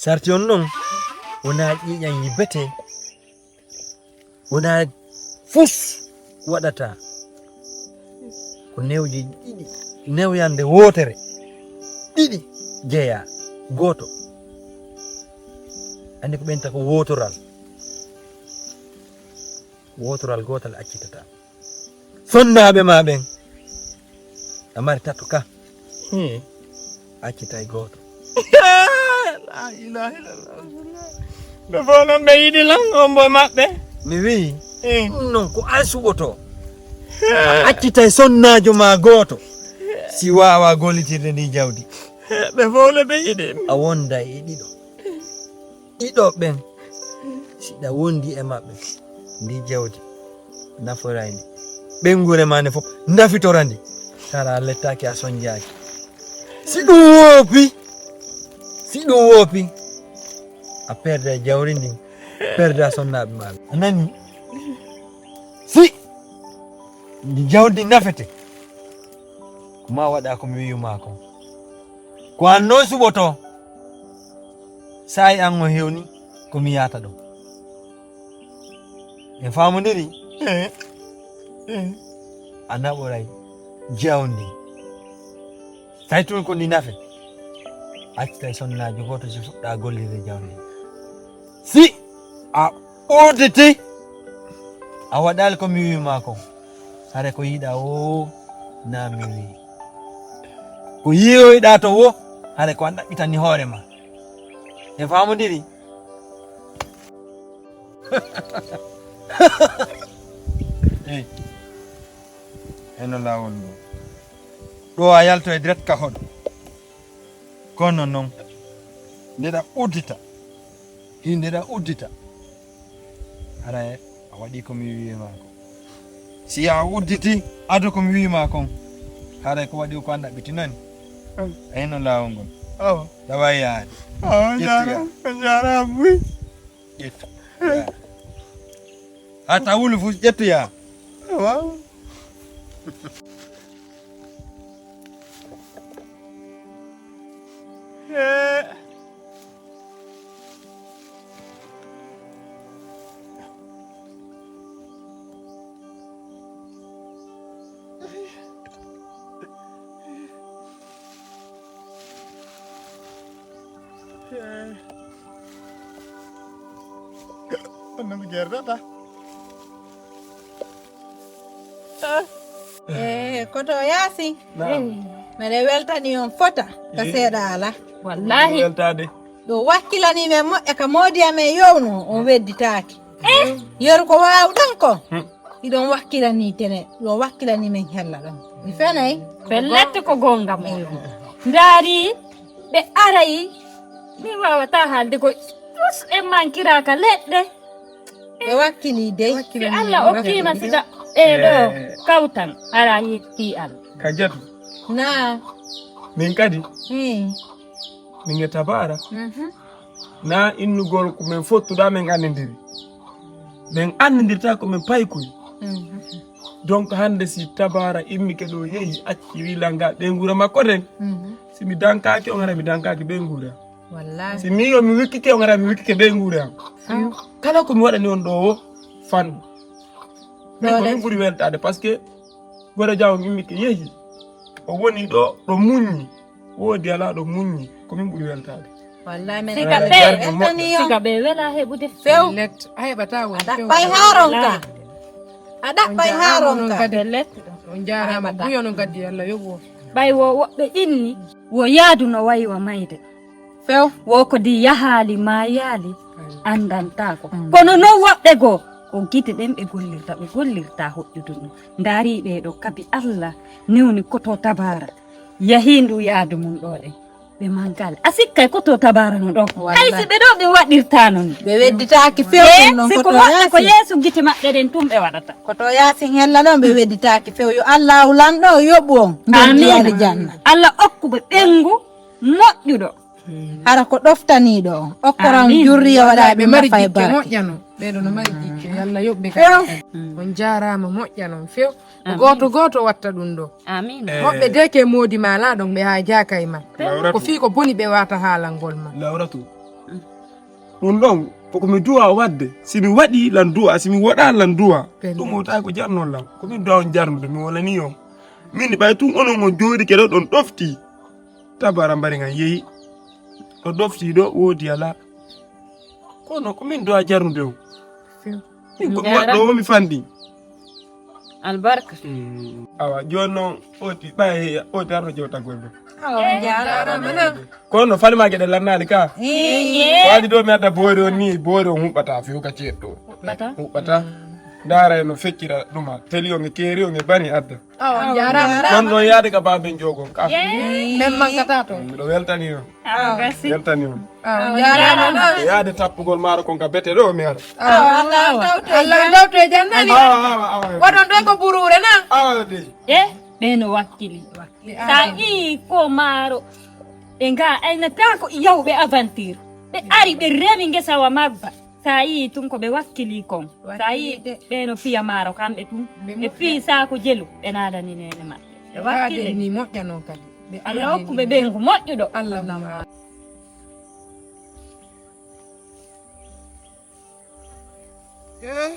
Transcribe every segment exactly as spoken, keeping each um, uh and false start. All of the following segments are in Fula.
Sarti on noon, wonaa ƴiiƴam yibbetee, wonaa fus waɗata. Ko newje ɗiɗi, newyande wootere, ɗiɗi jeyaa, gooto. Anndi ko ɓenta ko wootoral. Wootoral gootal accitata. Sonnaaɓe ma ɓen, a mari tato ka. Hmm. Accitay gooto. La ilaha illallah. Ɓe fof noon ɓe yiɗi lan, hombo e maɓɓe? Mi wi'i, eh, ɗum noon ko an suɓoto. A accitay sonnaajo ma gooto. Si waawa gollitirde ndi jawdi. Ɓe fof le ɓe yiɗi. A wonday e ɗiɗo. Ɗiɗo ɓen, si ɗa wondi e maɓɓe, ndi jawdi naforay ndi. Ɓeynguure ma nde fof, nafitora ndi. Tara a lettaaki, a sonjaaki. Si ɗum woopi, si ɗum woopi, a perda jawdi ndin, perda sonnaaɓe ma ɓen. A nani? Si ndi jawdi nafete, ko ma waɗa ko mi wi'u ma kon. Ko an noon suɓoto. Saa'i an o hewni, ko mi yaata ɗon. En faamondiri? Eh, eh. A naɓoray jawdi. Tawi tun ko ndi nafe. Accitay sonnaajo gooto si fuɗɗa gollirde jawdi. Si a ɓurditi, a waɗaali ko mi wi'i ma kon. Hare ko yiɗa o na mi wi'i. Ko yi'oyɗa to wo, hare ko an ɗaɓɓitani hoore ma. En faamondiri? Ey, heno laawol ngol. Ɗo a yalto e direct ka hoɗo. Kono noon, nde ɗa uddita, hi nde ɗa uddita, haray a waɗi ko mi wi'i ma ko. Si a udditi, ado ko mi wi'i ma kon, haray ko waɗi ko an ɗaɓɓiti nani? Mm. A hino laawol ngol. Awa. Tawa yaade. Awa, ƴettu jaara, yaa. Jaara buy. Ƴettu. Yaa. A tawulu fu ƴettu yaa. Awa. Eh. Onon ko jeerdata. Eh, koto Yaasin. Naam. Mbeɗa weltani on fota ka seeɗa ala. Wallahi. Weltade. Ɗo wakkilani men moƴƴa ka moodi amen yowno, o wedditaaki. Eh? Yeru ko waawɗon ko. Hmm. Iɗon wakkilani tene, ɗo wakkilani men hella ɗon. Mi fenay. Pellet ko goonga mo. Ndaari, ɓe aray. Mi waawata haalde ko ɗus ɓe mankiraaka leɗɗe. Ɓe wakkili dey. Si Allah okkiima siga ɓee ɗoo kawtal, araa yetti Allah. Ka jatu. Naa. Min kadi. Hmm. Min e Tabaara. Mhm. Naa innugol ko min fottuɗaa min anndindiri. Min annindirataa ko min paykoy. Mhm. Donc hannde si Tabaara immike ɗoo yehi, acci wilan ngaa ɓeynguure makko nden. Mhm. Si mi dankaaki on, hara mi dankaaki ɓeynguure am. Wallahi. Si mi yo mi wikkike on, hara mi wikkike ɓeynguure am. Ah. Kala ko mi waɗani on ɗoo o, fannu. Min ko min ɓuri weltaade, parce que Gora Diaw immike yehi. O woni ɗo, ɗo muññi. Woodi alaa ɗo muññi. Ko min ɓuri weltaade. Wallahi, men siga ɓe weltani yo. Siga ɓe wela heɓude few. Pellet, a heɓataa won few. A ɗaɓɓay haa ronka. A ɗaɓɓay haa ronka. Pellet. On jaaraama buy, onon kadi Allah yoɓu on. Ɓay wo woɓɓe ɗinni, wo yaadu no wayi wa mayde. Few. Wo ko di yahaali maayaali, anndantaako. Mm. Kono non woɓɓe goo, ko gite ɗen ɓe gollirta, ɓe gollirta hoƴƴudu ɗum. Ndaarii ɓee ɗoo, kabi Allah newni koto Tabaara. Yahii ndu yaadu mum ɗoo ɗen. Ɓe mankaali. A sikkay koto Tabaara no ɗoo. Wallahi. Hay si ɓe ɗoo ɓe waɗirtaano ni. Ɓe wedditaaki few. Eh, ɗum non si ko koto woɓɓe ko Yaasin. Yeeso gite maɓɓe ɗen tun ɓe waɗata. Koto Yaasin hella ɗon ɓe wedditaaki few. Yo Allaahu Lanɗo yoɓu on. Amiin. Njoɓdi aljanna. Allah okku ɓe ɓeyngu moƴƴuɗo. Hara ko ɗoftaniiɗo on. Okkoran jurriya waɗaaɓe nafa e barke. Ɓee ɗoo no mari jikke. Yo Allah yoɓ ɓe kadi. On jaaraama moƴƴa non few. Ko gooto gooto watta ɗum ɗoo. Amiin. Eh. Woɓɓe de ke moodi ma alaa ɗon ɓe haajaaka e ma. Lawratu. Ko fii ko boni ɓe waata haalangol ma. Lawratu. Ɗum ɗon ko ko mi duwa waɗde. Si mi waɗi lan duwa, si mi waɗa lan duwa. Ɗum o tawi ko jarnoo lan. Ko min duwa on jarnude, mi wonani on. Min ɓay tun onon on jooɗike ɗo ɗon ɗofti. Tabara mbari ngan yehi. Ɗo ɗofti ɗo woodi ala. Kono ko min duwa jarnude on. Min ko mi waɗɗo o mi fandi. Albarka. Awa jooni noon oti ɓay oti arno jewtagol ɗo. Awa jaaraama noon. Kono fali ma geɗe lannaali ka. Waali ɗo mi adda boori on ni boori on huɓɓata few ka ceeɗɗo. Huɓɓata. Huɓɓata. Ndaara e no feccira ɗuma teli on e keeri on e bani adda. Awa jaaraama noon. Kono noon yaade ka baaben joogon ka. Min mankata toon. Miɗo weltani on. Awa gasi. Weltani on. Awa jaaraama noon. Yaade tappugol maaro kon ka bete ɗo mi ara. Awa Allah tawto e Allah tawto e jannani. Awa awa awa. Waɗon ɗo ko buruure na. Awa de. E ɓe no wakkili. Sa ii ko maaro ɓe nga aynata ko yawɓe aventure. Ɓe ari ɓe remi ngesa wa mabba. Sa yii tun ko ɓe wakkili kon. Sa yii ɓe no fiya maaro kamɓe tun. Ɓe fii saako jelu ɓe naadani neene maɓɓe. Ɓe wakkili. Ni moƴƴa noon kadi. Ɓe Allah hokku ɓe ɓeyngu moƴƴuɗo. Allah nama. Eh?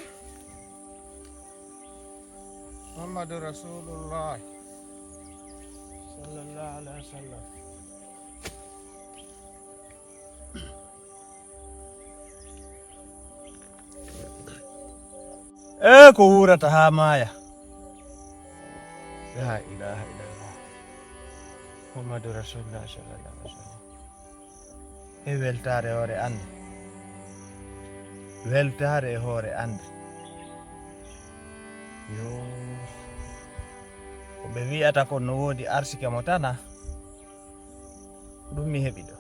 Muhammadu Rasulullah sallallahu alaihi wasallam. E ko wuurata haa maaya. La ilaha illallah. Muhammadu Rasulullah sallallahu alaihi wasallam. E weltaare hoore annde. Weltaare e hoore annde. Yo. Ko ɓe wi'ata kon no woodi arsike mo tana. Ɗum mi heɓi ɗo.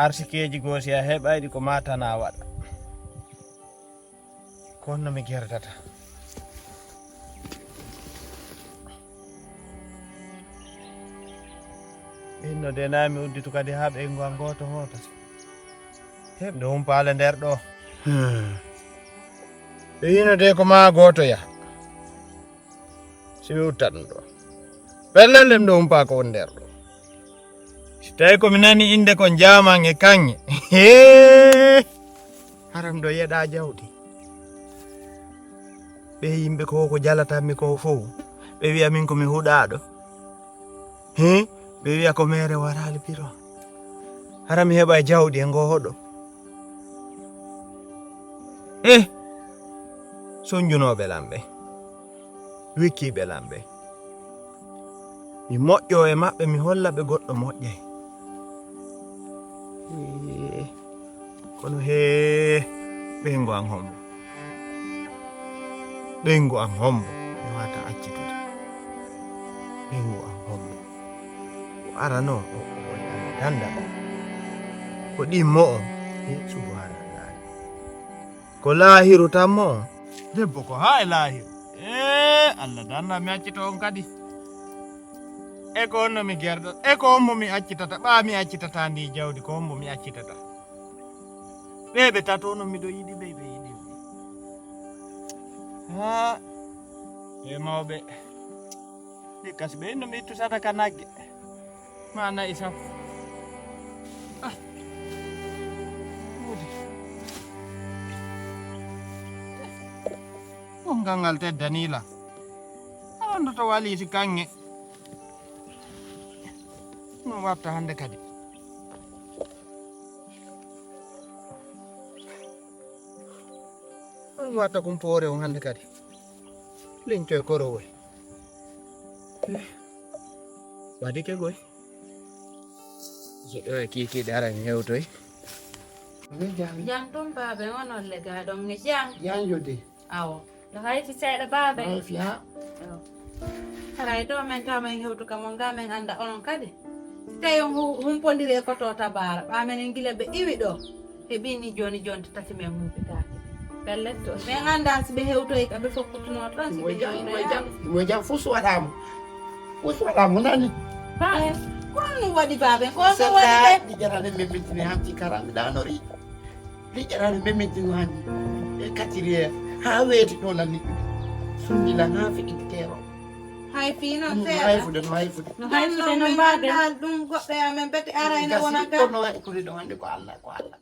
Arsikeeji goo si a heɓayɗi ko maa tana waɗa. Ko honno mi gerdata? Inno de na mi udditu kadi haa ɓeyngu an gooto hoota. Heɓ nde humpaale nder ɗo. Hmm. Ɓe yino de ko maa gooto ya. Si mi utta ɗum ɗo. Pellel ɗem ɗo humpaa ko woni nder ɗo. Si tawi ko mi nani innde kon jaaman e kaŋŋe. Hee! Haram ɗo yeɗa jawdi. Ɓe yimɓe ko ko jalata mi ko fow. Ɓe wi'a min ko mi huɗaaɗo. Hee? Ɓe wi'a ko meere waraali biro. Hara mi heɓa jawdi e ngo hoɗo. Eh! Sonjunooɓe lan ɓe. Wikkiiɓe lan ɓe. Mi moƴƴo e maɓɓe, mi holla ɓe goɗɗo moƴƴay. Eh, kono hee, ɓeyngu an hombo. Ɓeyngu an hombo. Mi wata accitude. Ɓeyngu an hombo. Ko arano, o, o, o, danda. Ko ɗimmo o. Eh, subhanallah. Ko laahiru tammo. Debbo ko haa e laahiru. Ee, Allah danna mi accito on kadi. E ko honno mi gerɗo? E ko hombo mi accitata? Ɓaa mi accitata ndi jawdi, ko hombo mi accitata? Ɓee ɓe tato no miɗo yiɗi ɓe, ɓe yiɗi. Haa, ɓe mawɓe. Ɓe kasi ɓe no mi ittu sadaka nagge. Ma na'i sappo. Ah. Wodi. Ɗum gangal teddani la. Aɗa annda to wali si kaŋŋe. No watta hannde kadi. On watta kum poore on hannde kadi. Lincoy korowoy. Waɗi ke goy. So ɗo e kiikiiɗe ara mi hewtoy. Jam tum baabe onon le gaa ɗon ne jam. Jam jode. Awo. No hayti seeɗa baabe. Ay fiya. Awo. Haray to men tama en hewtu kam on ga men anda onon kadi. Tawi on hu- humpondiri e koto tabaara. Ɓa men en gila ɓe iwi ɗo. Heɓi ni joni jonta tati men humpitaaki. Pellet to. Men anndaa si ɓe hewtoyi ka ɓe fokkutunoo tan si ɓe hewtoyaama. Mo jam fus waɗaama. Fus waɗaama nani. Ba, ko ɗum waɗi baabe? Ko ɗum waɗi ɓe? Ɗi jarani men mintini hanti kara mi ɗanori. Ɗi jarani men mintini hanti. E katiriye haa weeti ɗo nani. Sundilan haa fiɗi teero. Hay fii noon Ɗum seeɗa. Hayfude no hayfude. No hayfude no Min mbaade. Nganndaa ɗum goɗɗo e amen bete arayna wona Gasi ga. Kono waɗi ko ɗum wonde ko Allah ko Allah.